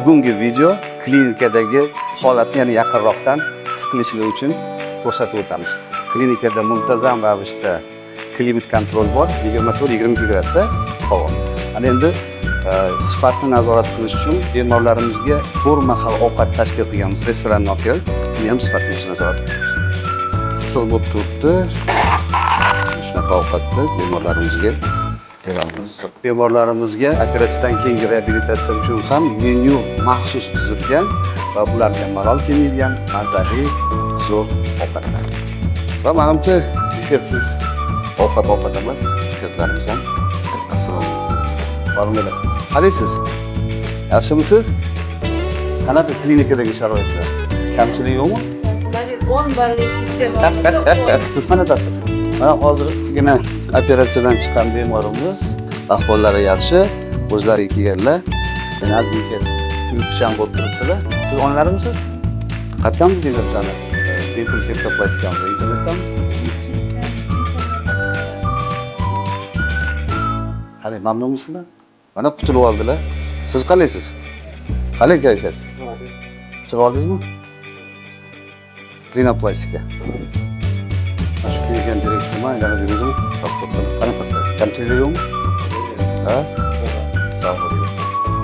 Bugungi video klinikadagi holatni yana yaqinroqdan his qilishlar uchun ko'rsatib o'tamiz. Klinikada muntazam ravishda klimat kontrol bor, 24-22 gradusda havo. Ana endi sifatni nazorat qilish uchun bemorlarimizga 4 mahal ovqat tashkil qilganmiz, restoranni olib kelib, uni ham sifatini nazorat qilamiz. Issiq bo'lib turibdi. Shunaqa ovqatni bemorlarimizga beramiz. Bemorlarimizga operatsiyadan keyingi reabilitatsiya uchun ham menyu maxsus tuzilgan va bularga malol kelmaydigan mazali, zo'r ovqatlar. Va manimcha desertsiz ovqat ovqat emas, desertlarimiz ham. Assalomu alaykum. Qalaysiz? Yaxshimisiz? Qanaqa klinikadagi sharoitlar? Kamchilik yo'qmi? 10 ballik sistema. Siz qanaqasiz? Mana hozirgina operatsiyadan chiqqan bemorimiz, ahvollari yaxshi, o'zlari kelganlar. Yana ozgincha uyquchan bo'lib turibdilar. Siz onalarimisiz? Qayerdan bildingiz bizani? Bepul septoplastikamiz internetdan. Qani, mamnunmisizlar? Mana qutulib oldilar. Siz qalaysiz? Qalay kayfiyat? Qutulib oldingizmi? Rinoplastika. Shu kelgan direktorman, aylanib yurdim. Qanaqasi? Kamchilik yo'qmi? Ha? Sog' bo'ling.